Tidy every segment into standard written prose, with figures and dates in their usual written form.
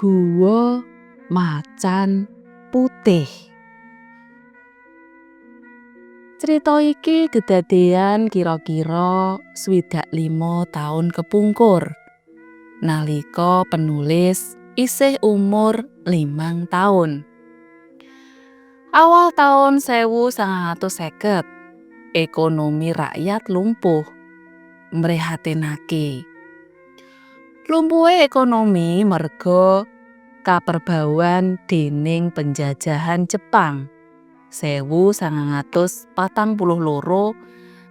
Guwa Macan Putih. Crita iki kedadean kira-kira 65 taun kepungkur. Nalika penulis isih umur 5 taun. Awal taun 1950, ekonomi rakyat lumpuh. Mrihatinake. Lumpuhe ekonomi merga kaperbawan dening penjajahan Jepang 1942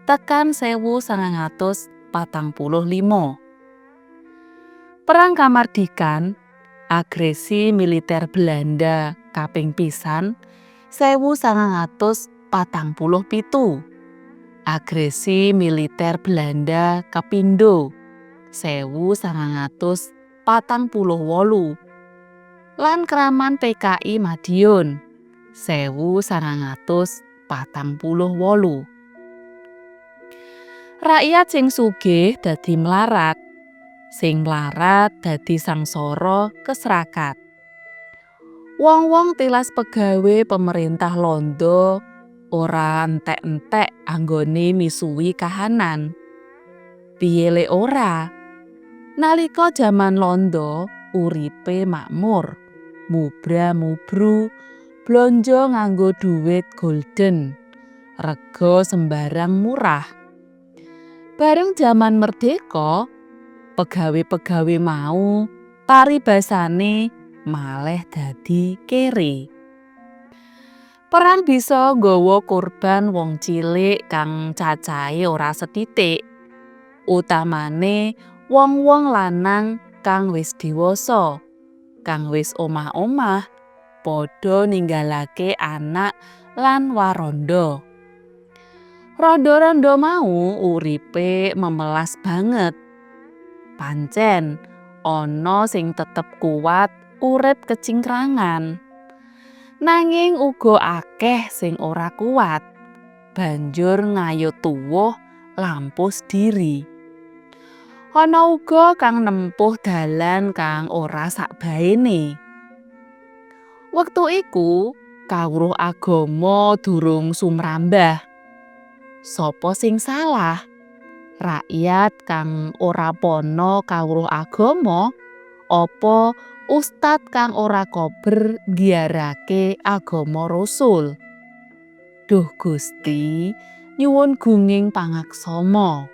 tekan 1945. Perang Kamardikan, agresi militer Belanda kaping pisan 1947. Agresi militer Belanda kapindho 1948 lan Kraman PKI Madiun 1948. Rakyat sing sugih dadi mlarat, sing mlarat dadi sangsara kesrakat. Wong-wong tilas pegawe pemerintah Londo ora entek-entek anggone misuhi kahanan. Piye lek ora? Nalika jaman Londo uripe makmur, mubra-mubru, blonjo nganggo dhuwit gulden, rega sembarang murah. Bareng jaman merdeka, pegawe-pegawe mau paribasane maleh dadi kere. Perang bisa nggawa korban wong cilik kang cacahe ora sethithik. Utamane wong-wong lanang kang wis dewasa, kang wis omah-omah, padha ninggalake anak lan waranda. Randa-randa mau uripe memelas banget. Pancen ana sing tetep kuat urip kecingkrangan. Nanging uga akeh sing ora kuat, banjur ngayut tuwuh lampus diri. Ana uga kang nempuh dalan kang ora sakbaene. Wektu iku kawruh agama durung sumrambah. Sapa sing salah? Rakyat kang ora pana kawruh agama apa ustad kang ora kober nggiarake agama rasul? Duh Gusti, nyuwun gunging pangaksama.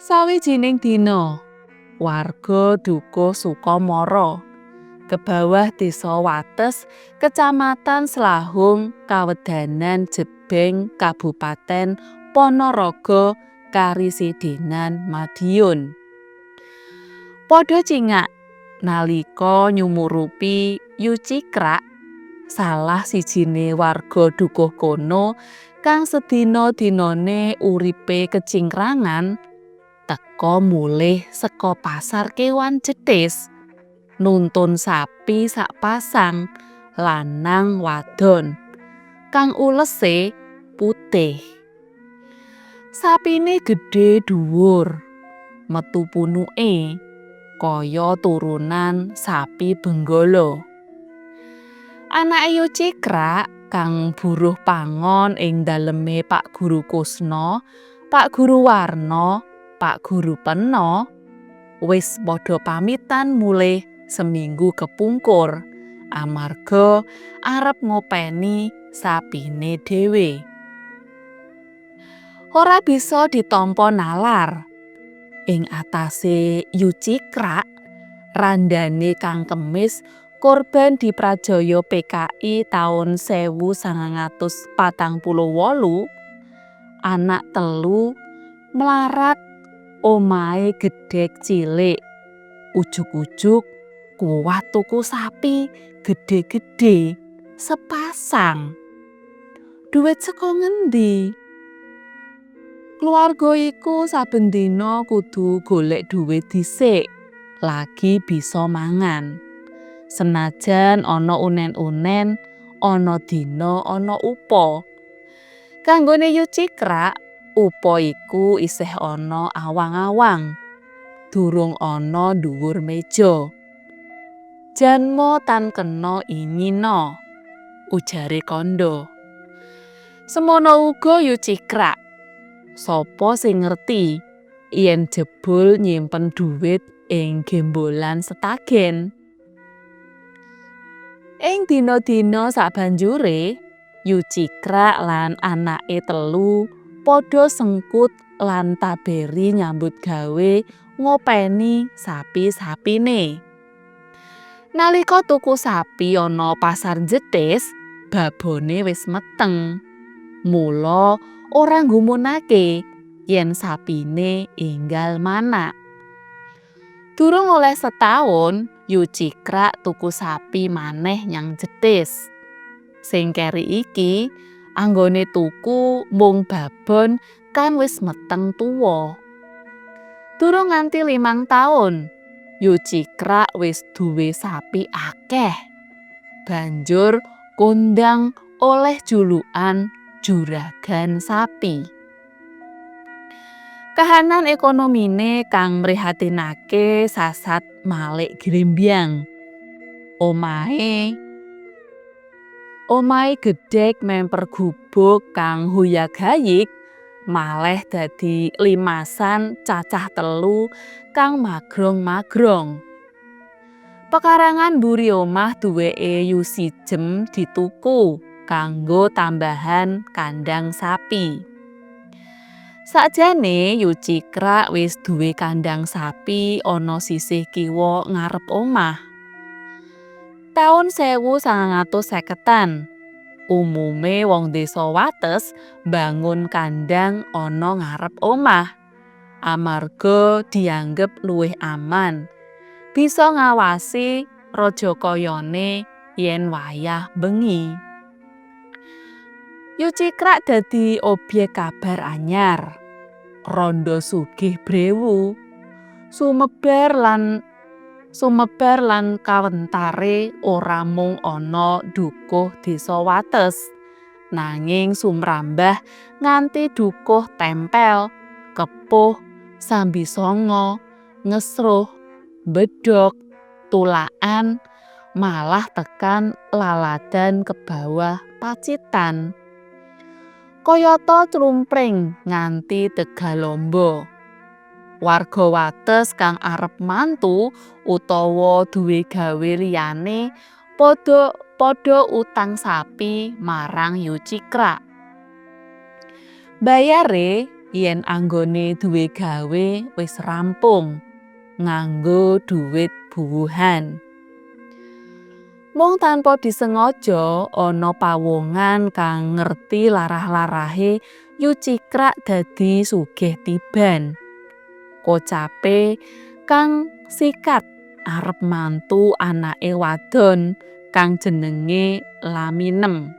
Sawijining dina, warga Dukuh Sukamara, ke bawah Desa Wates, Kecamatan Slahung, Kawedanan Jebeng, Kabupaten Ponorogo, Karisidenan Madiun. Padha cingak nalika nyumurupi Yu Cikrak, salah sijine warga dukuh kono kang sedina-dinane uripe kecingkrangan, teka mulih saka pasar kewan Jetis, nuntun sapi sakpasang lanang wadon kang ulese putih. Sapine gedhe dhuwur, metu punuke kaya turunan sapi Benggala. Anake Yu Cikrak kang buruh pangon ing daleme Pak Guru Kusno, Pak Guru Warno, Pak Guru Peno wis padha pamitan mulih seminggu kepungkur amarga arep ngopeni sapine dhewe. Ora bisa ditampa nalar. Ing atase Yu Cikrak, randane kang kemis korban diprajaya PKI taun 1948, anak telu, mlarat, omahe gedhek cilik, ujug-ujug kuwat tuku sapi gedhe-gedhe sepasang. Dhuwit saka ngendi? Keluarga iku saben dina kudu golek dhuwit dhisik lagi bisa mangan. Senajan ana unen-unen, ana dina ana upa. Kanggone Yu Cikrak, upa iku isih ana awang-awang. durung ana dhuwur meja. Janma tan kena ingina, ujare kandha. Semono uga Yu Cikrak. Sapa sing ngerti yen jebul nyimpen dhuwit ing gembolan setagen. Ing dina-dina sabanjure, Yu Cikrak lan anake telu padha sengkut lan taberi nyambut gawe ngopeni sapi-sapine. Nalika tuku sapi ana pasar Jetis, babone wis meteng. Mula ora nggumunake yen sapine enggal manak. Durung oleh setaun, Yu Cikrak tuku sapi maneh nyang Jetis. Sing keri iki anggone tuku mung babon kang wis meteng tuwa. Durung nganti 5 taun, Yu Cikrak wis duwe sapi akeh. Banjur kondang oleh julukan Juragan Sapi. Kahanan ekonomine kang mrihatinake sasat malik grembyang. Omahe gedhek memper gubuk kang hoyag-hayik maleh dadi limasan cacah telu kang magrong-magrong. Pekarangan mburi omah duweke Yu Sijem dituku kanggo tambahan kandang sapi. Sakjane Yu Cikrak wis duwe kandang sapi ana sisih kiwa ngarep omah. Taun 1950-an, umume wong desa Wates mbangun kandang ana ngarep omah, amarga dianggep luwih aman, bisa ngawasi rajakayane yen wayah bengi. Yu Cikrak dadi obyek kabar anyar. Randha sugih brewu. Sumebar lan kawentare ora mung ana dukuh desa Wates, nanging sumrambah nganti dukuh Tempel, Kepuh, Sambisanga, Ngesruh, Bedhog, Tulakan, malah tekan Laladan Kebawah Pacitan. Kayata clumpring nganti Tegalombo. Warga Wates kang arep mantu utawa duwe gawe liyane padha utang sapi marang Yu Cikrak. Bayare yen anggone duwe gawe wis rampung, nganggo dhuwit buwuhan. Mung tanpa disengaja ana pawongan kang ngerti larah-larahe Yu Cikrak dadi sugih tiban. Kocape Kang Sikat arep mantu anake wadon kang jenenge Laminem.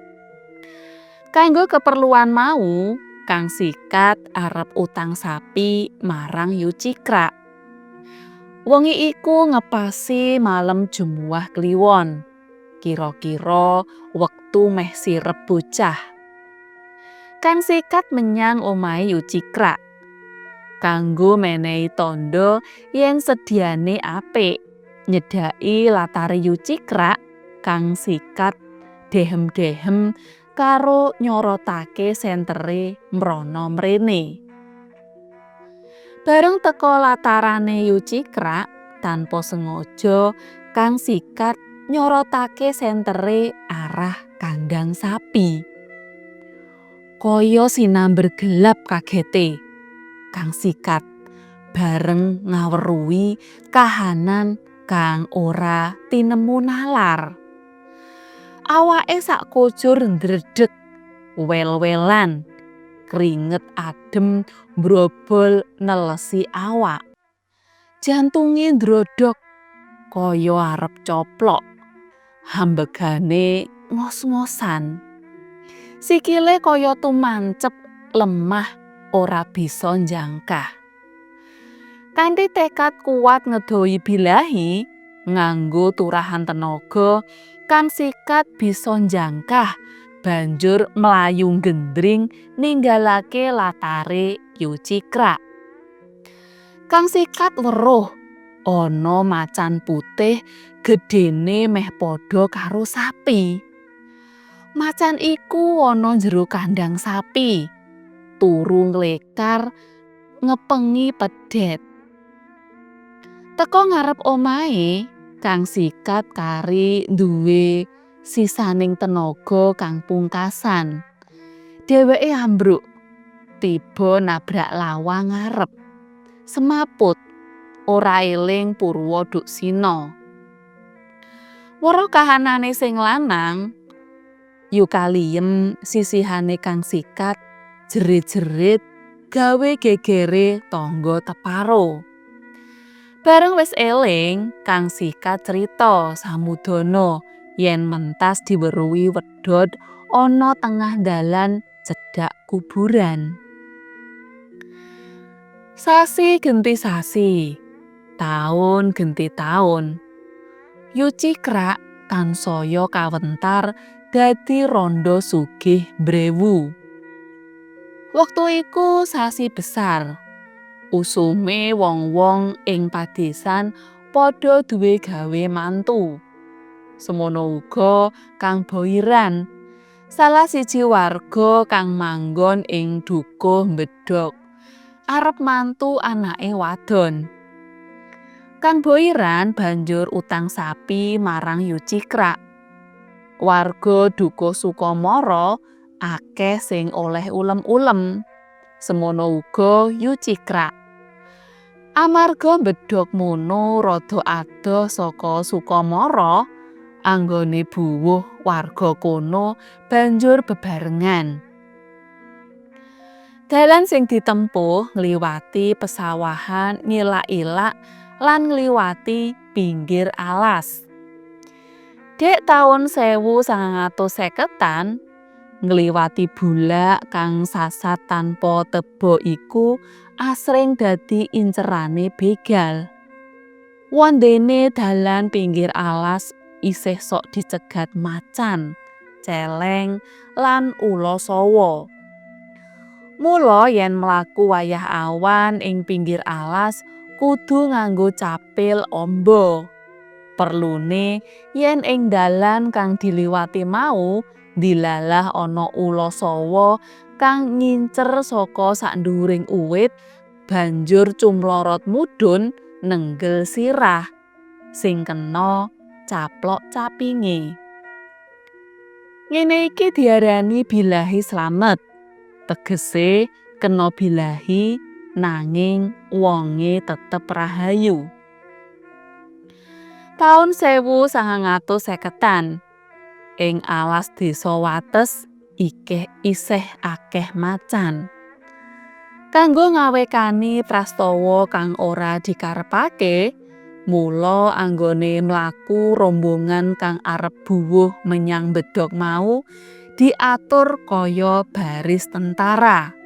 Kanggo keperluan mau, Kang Sikat arep utang sapi marang Yu Cikrak. Wengi iku ngepasi malem Jemuah Kliwon. Kira-kira wektu meh sirep bocah. Kang Sikat menyang omahe Yu Cikrak kanggo menehi tandha yen sediane apik. Nyedhaki latare Yu Cikrak, Kang Sikat dehem-dehem karo nyorotake sentere mrana mrene. Bareng teka latarane Yu Cikrak, tanpa sengaja Kang Sikat nyorotake sentere arah kandang sapi. Kaya sinamber gelap kagete Kang Sikat bareng ngawruhi kahanan kang ora tinemu nalar. Awake sakujur ndredeg, wel-welan, kringet adhem mbrobol nelesi awak. Jantunge ndrodhok kaya arep coplok. Ambegane ngos-ngosan. Sikile kaya tumancep lemah ora bisa njangkah. Kanthi tekad kuat ngedohi bilahi, nganggo turahan tenaga, Kang Sikat bisa njangkah banjur mlayu gendring ninggalake latare Yu Cikrak. Kang Sikat weruh ana macan putih gedene meh padha karo sapi. Macan iku ana njero kandhang sapi. Turu nglekar ngepengi pedhet. Teka ngarep omahe, Kang Sikat kari duwe sisaning tenaga kang pungkasan. Dheweke ambruk, tiba nabrak lawang ngarep. Semaput, ora eling purwa duksina. Weruh kahanane sing lanang, Yu Kaliyem sisihane Kang Sikat jerit-jerit gawe gegere tangga teparo. Bareng wis eling, Kang Sikat crita samudana yen mentas diweruhi wedhot ana tengah dalan cedhak kuburan. Sasi genti sasi, taun genti taun, Yu Cikrak tansaya kawentar dadi randha sugih mbrewu. Wektu iku sasi besar. Usume wong-wong ing padesan padha duwe gawe mantu. Semono uga Kang Boiran, salah siji warga kang manggon ing Dukuh Bedhog, arep mantu anake wadon. Kang Boiran banjur utang sapi marang Yu Cikrak. Warga Dukuh Sukamara akeh sing oleh ulem-ulem. Semono uga Yu Cikrak. Amarga Bedhog mono rada adoh saka Sukamara, anggone buwuh warga kono banjur bebarengan. Dalan sing ditempuh ngliwati pesawahan ngilak-ilak lan ngliwati pinggir alas. Dek taun 1950-an, ngliwati bulak kang sasat tanpa teba iku asring dadi incerane begal. Wondene dalan pinggir alas isih sok dicegat macan, celeng, lan ula sawa. Mula yen mlaku wayah awan ing pinggir alas kudu nganggo capil amba. Perlune yen ing dalan kang diliwati mau dilalah ana ula sawa kang ngincer saka sakndhuwuring uwit banjur cumlorot mudhun nenggel sirah sing kena caplok capinge. Ngene iki diarani bilahi slamet. Tegese kena bilahi nanging wonge tetep rahayu. Taun 1950-an ing alas desa Wates ikeh isih akeh macan. Kanggo ngawekani prastawa kang ora dikarepake, mula anggone mlaku rombongan kang arep buwuh menyang Bedhog mau diatur kaya baris tentara.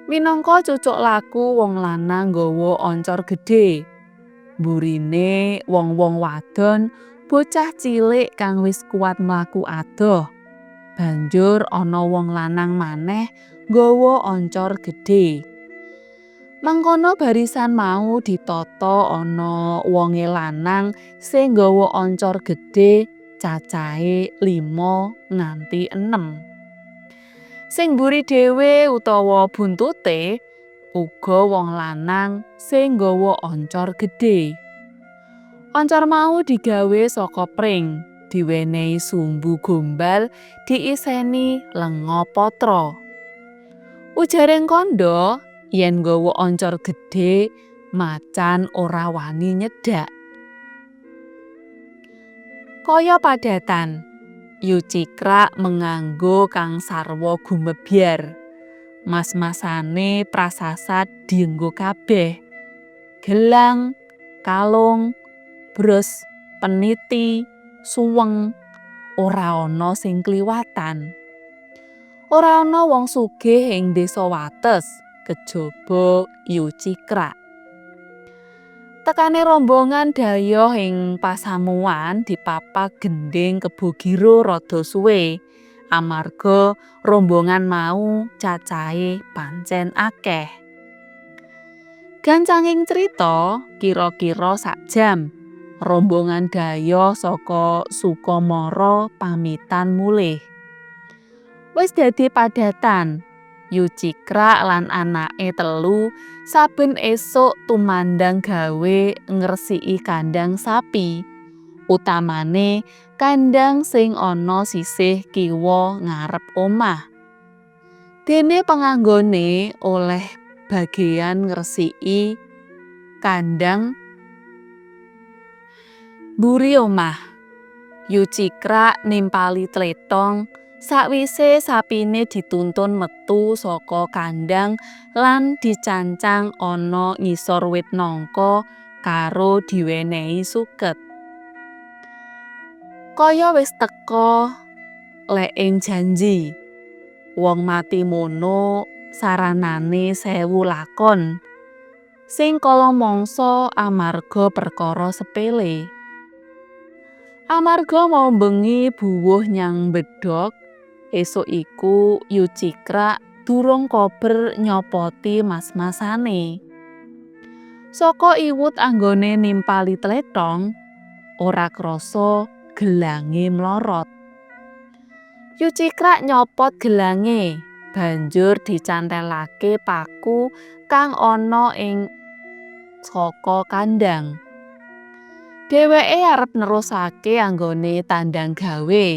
Minangka cucuk laku wong lanang nggawa oncor gedhe. Mburine wong-wong wadon, bocah cilik kang wis kuat mlaku adoh. Banjur ana wong lanang maneh nggawa oncor gedhe. Mangkono barisan mau ditata ana wonge lanang sing nggawa oncor gedhe cacahe 5 nganti 6. Sing mburi dhewe utawa buntute uga wong lanang sing nggawa oncor gedhe. Oncor mau digawe saka pring, diwenehi sumbu gombal, diiseni lenga patra. Ujareng kandha yen nggawa oncor gedhe, macan ora wani nyedhak. Kaya padatan, Yu Cikrak menganggo kang sarwa gumebyar. Mas-masane prasasat dienggo kabeh. Gelang, kalung, bros, peniti, suweng, ora ana sing kliwatan. Ora ana wong sugih ing desa Wates kejaba Yu Cikrak. Tekane rombongan dhayoh ing pasamuan dipapak gendhing Kebo Giro rada suwe amarga rombongan mau cacahe pancen akeh. Gancanging crita, kira-kira sak jam, rombongan dhayoh saka Sukamara pamitan mulih. Wis dadi padatan, Yu Cikrak lan anake telu saben esuk tumandang gawe ngresiki kandang sapi, utamane kandang sing ana sisih kiwa ngarep omah. Dene penganggone oleh bagean ngresiki kandang mburi omah. Yu Cikrak nimpali tletong sakwise sapine dituntun metu saka kandang lan dicancang ana ngisor wit nangka karo diwenehi suket. Kaya wis teka leking janji. Wong mati mono saranane 1000 lakon. Sing kala mangsa amarga perkara sepele. Amarga mau bengi buwuh nyang bedhog, esuk iku Yu Cikrak durung kober nyopoti mas-masane. Saka iwut anggone nimpali tletong, ora krasa gelange mlorot. Yu Cikrak nyopot gelange, banjur dicantelake paku kang ana ing saka kandang. Dheweke arep nerusake anggone tandang gawe.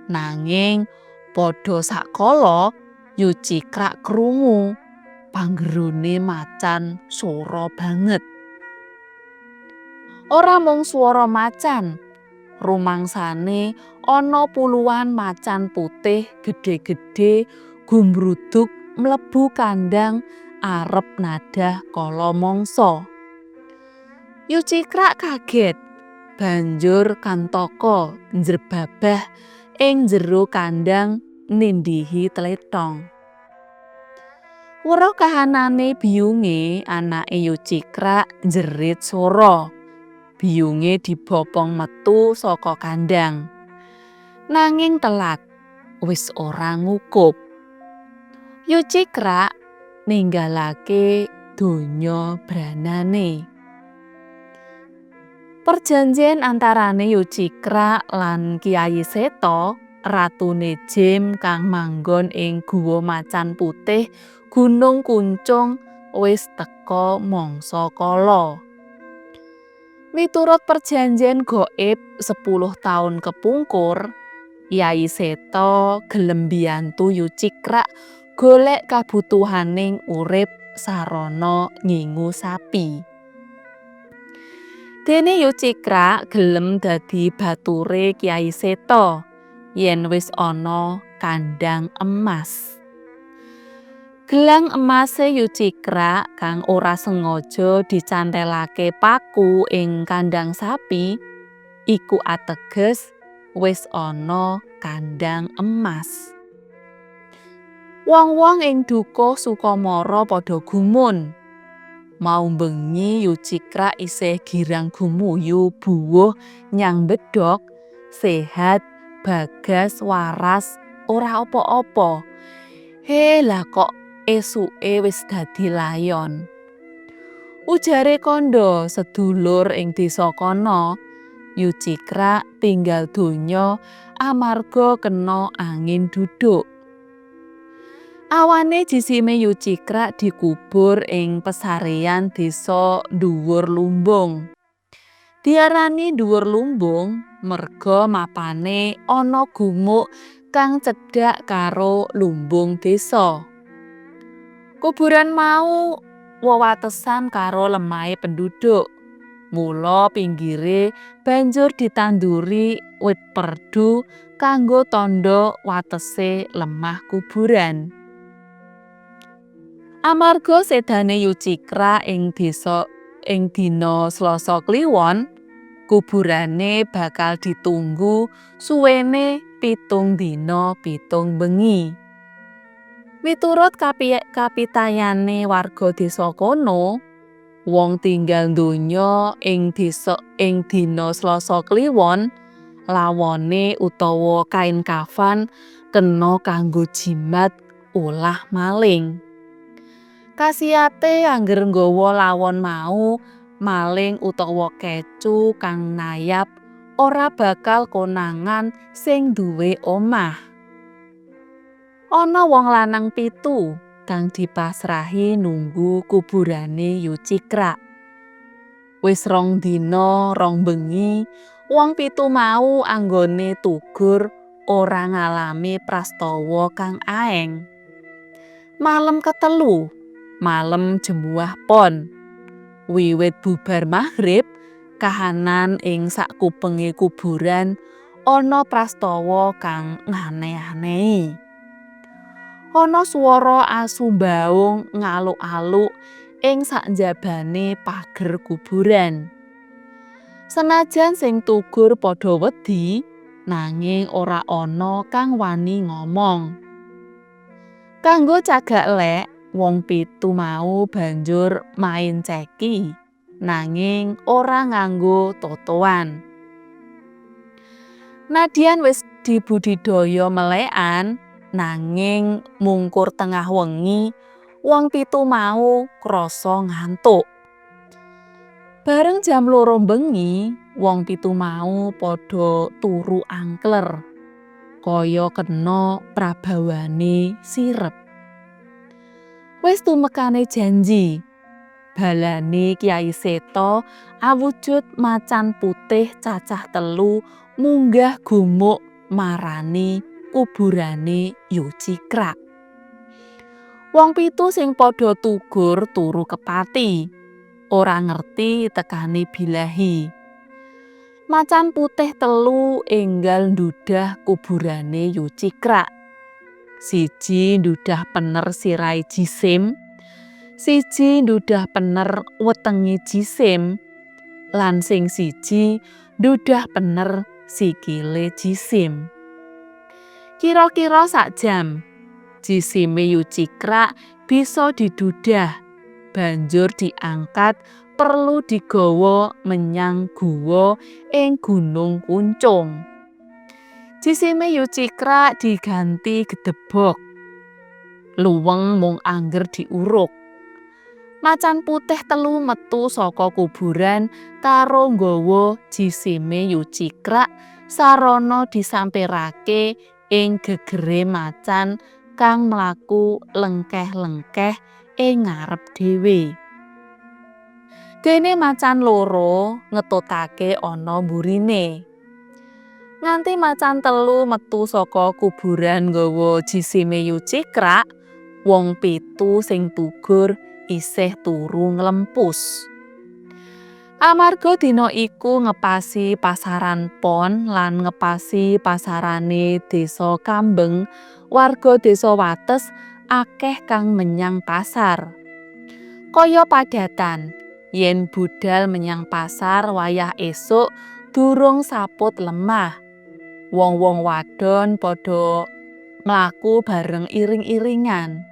Nanging padha sakala Yu Cikrak krungu panggerone macan sora banget. Ora mung swara macan, rumangsane ana puluhan macan putih gedhe-gedhe gumrudug mlebu kandang arep nadah kala mangsa. Yu Cikrak kaget, banjur kantaka njrebabah ing jero kandang nindhihi tletong. Weruh kahanane biyunge, anake Yu Cikrak njerit sora. Biyunge dibopong metu saka kandang. Nanging telat, wis ora ngukup. Yu Cikrak ninggalake donya branane. Perjanjian antarane Yu Cikrak lan Kyai Seta, ratune jin kang manggon ing Guwa Macan Putih, Gunung Kuncung, wis teka mangsa kala. Miturut perjanjian gaib 10 taun kepungkur, Kyai Seta gelem mbiyantu Yu Cikrak golek kabutuhaning urip sarana ngingu sapi. Dene Yu Cikrak gelem dadi bature Kyai Seta yen wis ana kandang emas. Gelang emase Yu Cikrak kang ora sengaja dicantelake paku ing kandang sapi iku ateges wis ana kandang emas. Wong-wong ing dukuh Sukamara padha gumun. Mau bengi Yu Cikrak isih girang gumuyu buwuh nyang bedhog, sehat, bagas, waras, ora apa-apa. He lah kok esuke wis dadi layon. Ujare kandha sedulur ing desa kono, Yu Cikrak tinggal donya amarga kena angin duduk. Awane jisime Yu Cikrak dikubur ing pesarean desa Dhuwur Lumbung. Diarani Dhuwur Lumbung merga mapane ana gumuk kang cedhak karo lumbung desa. Kuburan mau wewatesan karo lemahe penduduk. Mula pinggire banjur ditanduri wit perdu kanggo tandha watese lemah kuburan. Amarga sedane Yu Cikrak ing desa ing dina Selasa Kliwon, kuburane bakal ditunggu suwene 7 dina 7 bengi. Miturut kapitayane warga desa kono, wong tinggal donya ing desa ing dina Selasa Kliwon, lawone utawa kain kafan kena kanggo jimat ulah maling. Kasiyate angger nggawa lawon mau, maling utawa kecu kang nayap ora bakal konangan sing duwe omah. Ana wong lanang 7 kang dipasrahi nunggu kuburane Yu Cikrak. Wis 2 dina 2 bengi wong 7 mau anggone tugur ora ngalami prastawa kang aeng. Malem ketelu, malem Jemuah Pon. Wiwit bubar magrib, kahanan ing sakupenge kuburan ana prastawa kang nganeh-anehi. Ana swara asu mbaung ngaluk-aluk ing saknjabane pager kuburan. Senajan sing tugur padha wedi, nanging ora ana kang wani ngomong. Kanggo cagak lek, wong 7 mau banjur main ceki, nanging ora nganggo totohan. Nadyan wis dibudidaya melekan, nanging mungkur tengah wengi, wong 7 mau krasa ngantuk. Bareng jam 2 bengi, wong 7 mau padha turu angkler, kaya kena prabawane sirep. Wis tumekane janji, balane Kyai Seto awujud macan putih cacah 3 munggah gumuk marani kuburane Yu Cikrak. Wong 7 sing padha tugur turu kepati, ora ngerti tekane bilahi. Macan putih 3 enggal ndudah kuburane Yu Cikrak. 1 ndudah pener sirahe jisim, 1 ndudah pener wetenge jisim, lan sing 1 ndudah pener sikile jisim. Kira-kira sak jam, jisime Yu Cikrak bisa didudah, banjur diangkat perlu digawa menyang guwa ing Gunung Kuncung. Jisime Yu Cikrak diganti gedebok. Luweng mung angger diuruk. Macan putih 3 metu saka kuburan karo nggawa jisime Yu Cikrak sarana disampirake ing gegere macan kang mlaku lengkeh-lengkeh ing ngarep dhewe. Dene macan 2 ngetutake ana mburine. Nganti macan 3 metu saka kuburan nggawa jisime Yu Cikrak, wong 7 sing tugur isih turu nglempus. Amarga dina iku ngepasi pasaran Pon lan ngepasi pasarane Desa Kambeng, warga Desa Wates akeh kang menyang pasar. Kaya padatan, yen budal menyang pasar wayah esuk durung saput lemah. Wong-wong wadon padha mlaku bareng iring-iringan.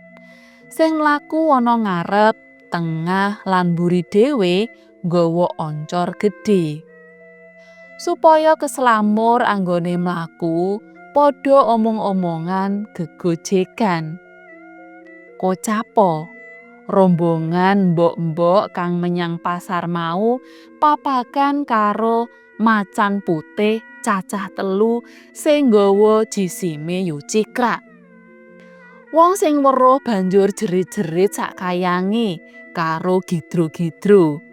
Sing mlaku ana ngarep, tengah lan mburi dhewe nggawa oncor gedhe. Supaya keselamur anggone mlaku, padha omong-omongan gegojekan. Kocapo, rombongan mbok-mbok kang menyang pasar mau papagan karo macan putih cacah 3 sing nggawa jisime Yu Cikrak. Wong sing weruh banjur jerit-jerit sak kayange karo gidro-gidro.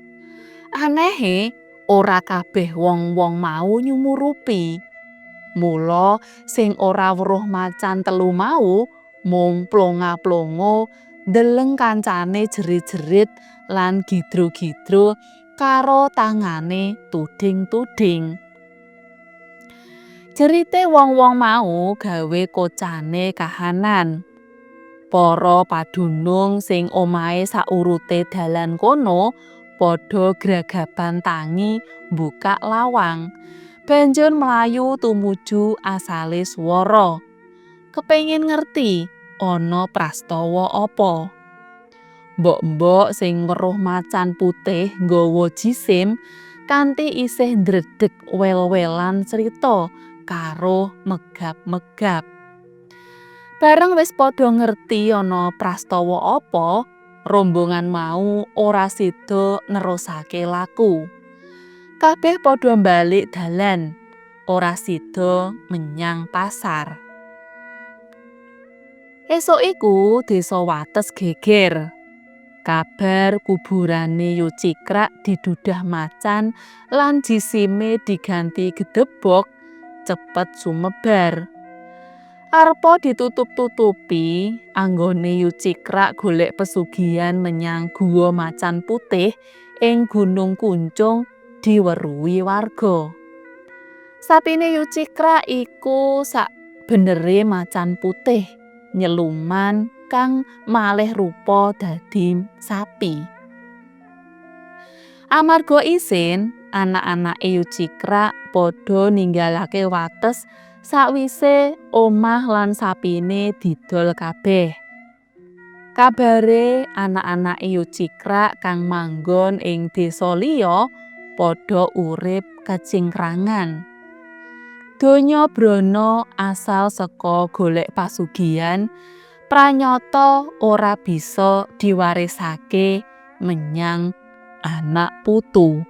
Anehe, ora kabeh wong-wong mau nyumurupi. Mula sing ora weruh macan 3 mau mung plonga-plongo ndeleng kancane jerit-jerit lan gidro-gidro karo tangane tuding-tuding. Jerite wong-wong mau gawe kocane kahanan. Para padunung sing omahe saurute dalan kono padha gragapan tangi mbukak lawang. Banjur mlayu tumuju asale swara. Kepengin ngerti ana prastawa apa. Mbok-mbok sing weruh macan putih nggawa jisim kanthi isih ndredeg wel-welan crita karo megap-megap. Bareng wis padha ngerti ana prastawa apa, Rombongan mau ora sida nerusake laku. Kabeh padha balik dalan, ora sida menyang pasar. Esuk iku desa Wates geger. Kabar kuburane Yu Cikrak didudah macan lan jisime diganti gedebok cepet sumebar. Arepa ditutup-tutupi, anggone Yu Cikrak golek pesugihan menyang Guwa Macan Putih ing Gunung Kuncung diweruhi warga. Sapine Yu Cikrak iku sakbenere macan putih nyeluman kang malih rupa dadi sapi. Amarga isin, anak-anake Yu Cikrak padha ninggalake Wates sakwise omah lan sapine didol kabeh. Kabare anak-anake Yu Cikrak kang manggon ing desa liya padha urip kecingkrangan. Donya brana asal saka golek pasugihan pranyata ora bisa diwarisake menyang anak putu.